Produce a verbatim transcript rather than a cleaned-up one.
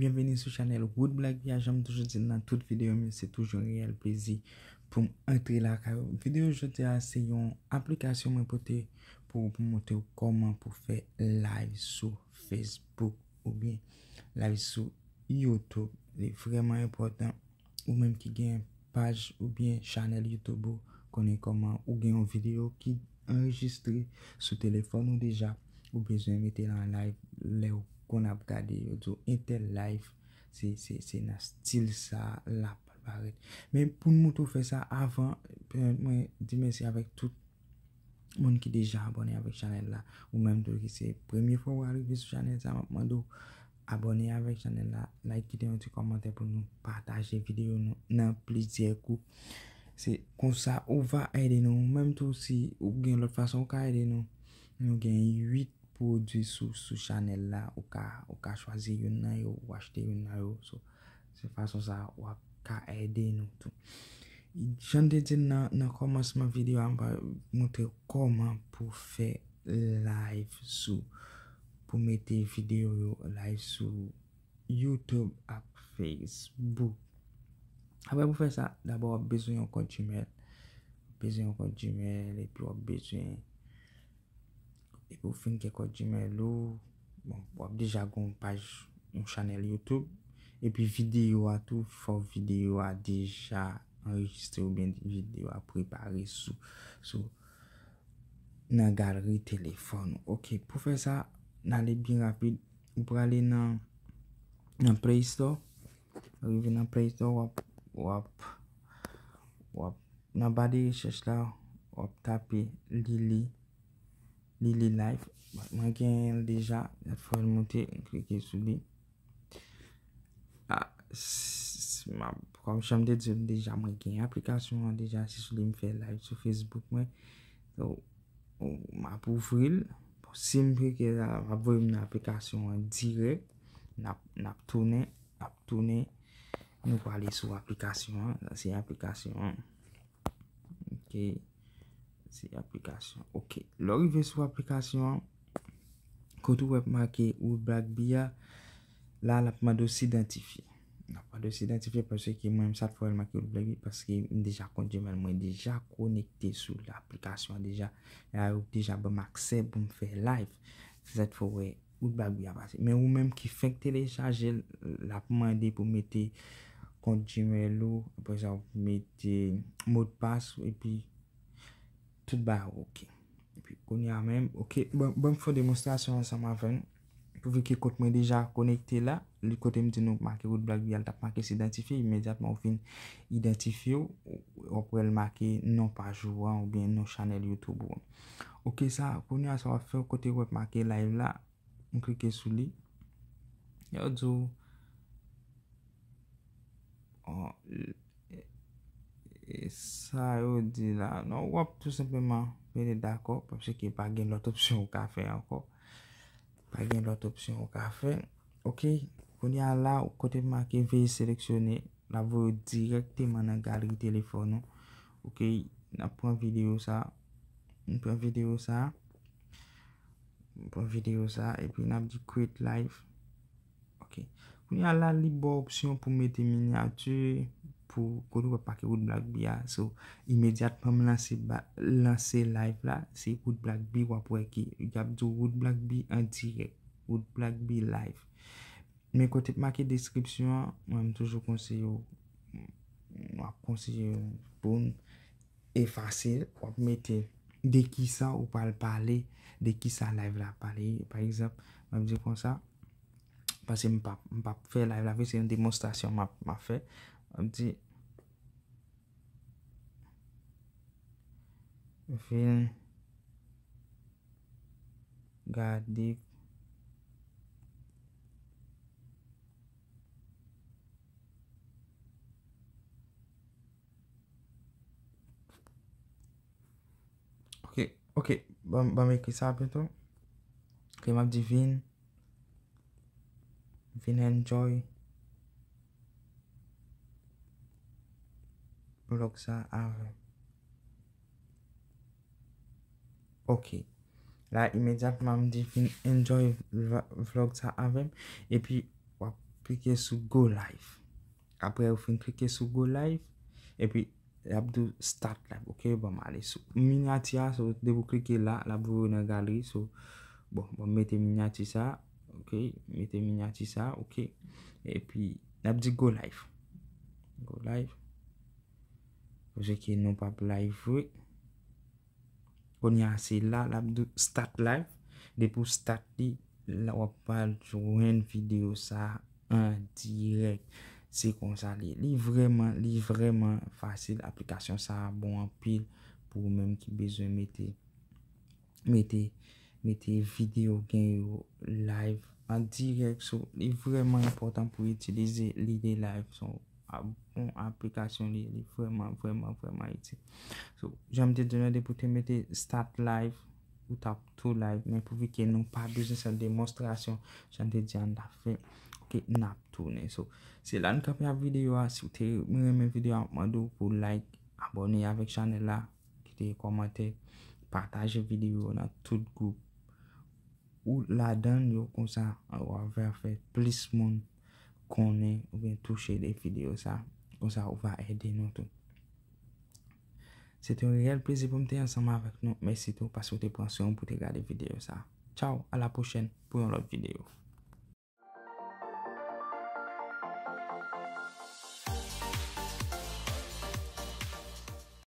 Byenveni sou chanèl Wood Black Via. Jan m toujou di l nan tout videyo m yo, se toujou yon reyèl plezi pou m antre lakay ou. Videyo jodi a se yon aplikasyon mwen pote pou, pou montre w kòman pou fè live sou Facebook oubyen live sou YouTube. Li vrèman enpòtan. Ou menm ki gen paj oubyen chanèl YouTube ou, konnen kòman ou gen yon videyo ki anrejistre sou telefòn ou deja, ou bezwen mete l an live lè w konn ap gade yo di w entèl live, se, se, se nan stil sa l ap parèt. Men pou n montre w fè sa avan, pèmèt mwen di mèsi avèk tout moun ki deja abòne avèk chanèl la. Ou menm tou ki se premye fwa w arive sou chanèl sa, m ap mande w abòne avèk chanèl la, like, kite yon ti kòmantè pou nou pataje videyo nou nan plizyè gwoup. Se konsa ou va ede nou. Ou menm tou, si ou gen lòt fason ou ka ede nou, nou gen uit pwodui sou, sou chanèl la. Ou ka, ou ka chwazi youn nan yo, ou achte youn nan yo. So, se fason sa w ap ka ede nou tou. Jan m te di l nan, nan kòmansman videyo a, m va montre w kòman pou fè live sou, pou mete videyo yo live sou YouTube ak Facebook. Apre pou fè sa, dabò w ap bezwen yon kont Gmail. W ap bezwen yon kont Gmail, epi w ap bezwen, epi w fin gen kont Gmail ou, bon, w ap deja gen yon paj, yon chanèl YouTube, epi videyo a tou, fò videyo a deja anrejistre oubyen videyo a prepare sou, sou, nan galri telefòn ou. Ok, pou fè sa, n ale byen rapid. Ou prale nan, nan Play Store. Rive nan Play Store, w ap, w ap, w ap, nan ba de rechèch la, w ap tape Lili, Lili Live. Mwen genyen l deja, fò l monte, m klike sou li. Ah, s-, s-, m ap, kòm jan m te di w deja, mwen gen aplikasyon an deja, se sou li m fè live sou Facebook mwen. So, ou, m ap ouvri l. Bon, si m klike la, l ap voye m nan aplikasyon an dirèk. N ap, n ap tounen, n ap tounen. Nou prale sou aplikasyon an. Sa se aplikasyon an. Ok. Se aplikasyon. Ok. Lè w rive sou aplikasyon an, kote w wè make Wood Black Bee a, la, l ap mande w s idantifye. L ap mande w s idantifye paske mwen menm sa k fè w wè l make Wood Black Bee, paske m deja kont Gmail mwen deja konekte sou aplikasyon an deja. E a yo deja ban m aksè pou m fè live. Se sa k fè w wè Wood Black Bee a pase. Men ou menm ki fenk telechaje l, l ap mande pou mete kont Gmail ou, apre sa w mete modpas ou, epi tout bagay ok. Epi kounye a menm, ok, ban, ban m fè yon demonstrasyon ansanm avè n. Pou vi ke kont mwen deja konekte la, li kote m di nou make Wood Black Bee a, l t ap make s idantifye, imedyatman ou fin idantifye w, w ap wè l make non paj ou an oubyen non chanèl YouTube ou an. Ok, sa, kounye a sa w ap fè, kote w ap make live la, m klike sou li. Yo di w, oh, e, e sa yo di la. Non, w ap tou senpleman mete dakò, paske pa gen lòt opsyon ou ka fè ankò. Pa gen lòt opsyon ou ka fè. Ok, kounye a la, kote make veye seleksyone, l ap voye w dirèkteman nan galri telefòn ou. Ok, n ap pran videyo sa. N pran videyo sa. N pran videyo sa, epi n ap di create live. Ok. Kounye a la, li ba w opsyon pou mete minyati, pou kote w ap make Wood Black Bee a. So, imedyatman m lanse ba, lanse live la, se Wood Black Bee w ap wè ki, y ap di w Wood Black Bee an dirèk, Wood Black Bee live. Men kote k make deskripsyon an, mwen m toujou konseye w, m ap konseye w pou n efase l, w ap mete de kisa ou pral pale, de kisa live la pale. Pa egzanp, m ap di konsa, paske m p ap, m p ap fè live la, se yon demonstrasyon m ap, m ap fè. M ap di, vin gade. Ok, ok. Ban, ban m ekri sa pito. Ok, m ap di vin. Vin enjoy vlog sa avè m. Ok. La, imedyatman, m di vin enjoy vlog sa avè m. Epi, w ap Klike sou go live. Apre ou fin klike sou go live, epi l ap di w start live, ok? Bon, m ale sou minyati a, so depi w klike la, l ap voye w nan galeri, so, bon, bon, mete minyati sa, ok? Mete minyati sa, ok? Epi, l ap di go live. Go live. Paske nou p ap live vre. Kounye a se la, l ap di w start live. Depi w start li, la w ap pral jwenn videyo sa an dirèk. Se konsa li ye. Li vrèman, li vrèman fasil. Aplikasyon sa a bon anpil pou ou menm ki bezwen mete, mete, mete videyo gen yo live an dirèk. So, li vrèman enpòtan pou itilize li de live. So, a bon aplikasyon li, li vrèman, vrèman, vrèman itil. So, jan m te di w nan depi w te mete start live, ou t ap tou live, men pouvi ke nou pa bezwen sa demonstrasyon, jan m te di an n ap fè, ok, n ap tounen. So, se la n kanpe ak videyo a. Si w te renmen videyo a, m ap mande w pou like, abòne avèk chanèl la, kite kòmantè, pataje videyo nan tout gwoup ou ladan yo, konsa w ap fè plis moun konnen oubyen touche de videyo sa, konsa ou va ede nou tou. Se te yon reyèl plezi pou m te ansanm avèk nou. Mèsi tou paske w te pran swen w pou te gade videyo sa. Tchaw, a la pwochèn pou yon lòt videyo.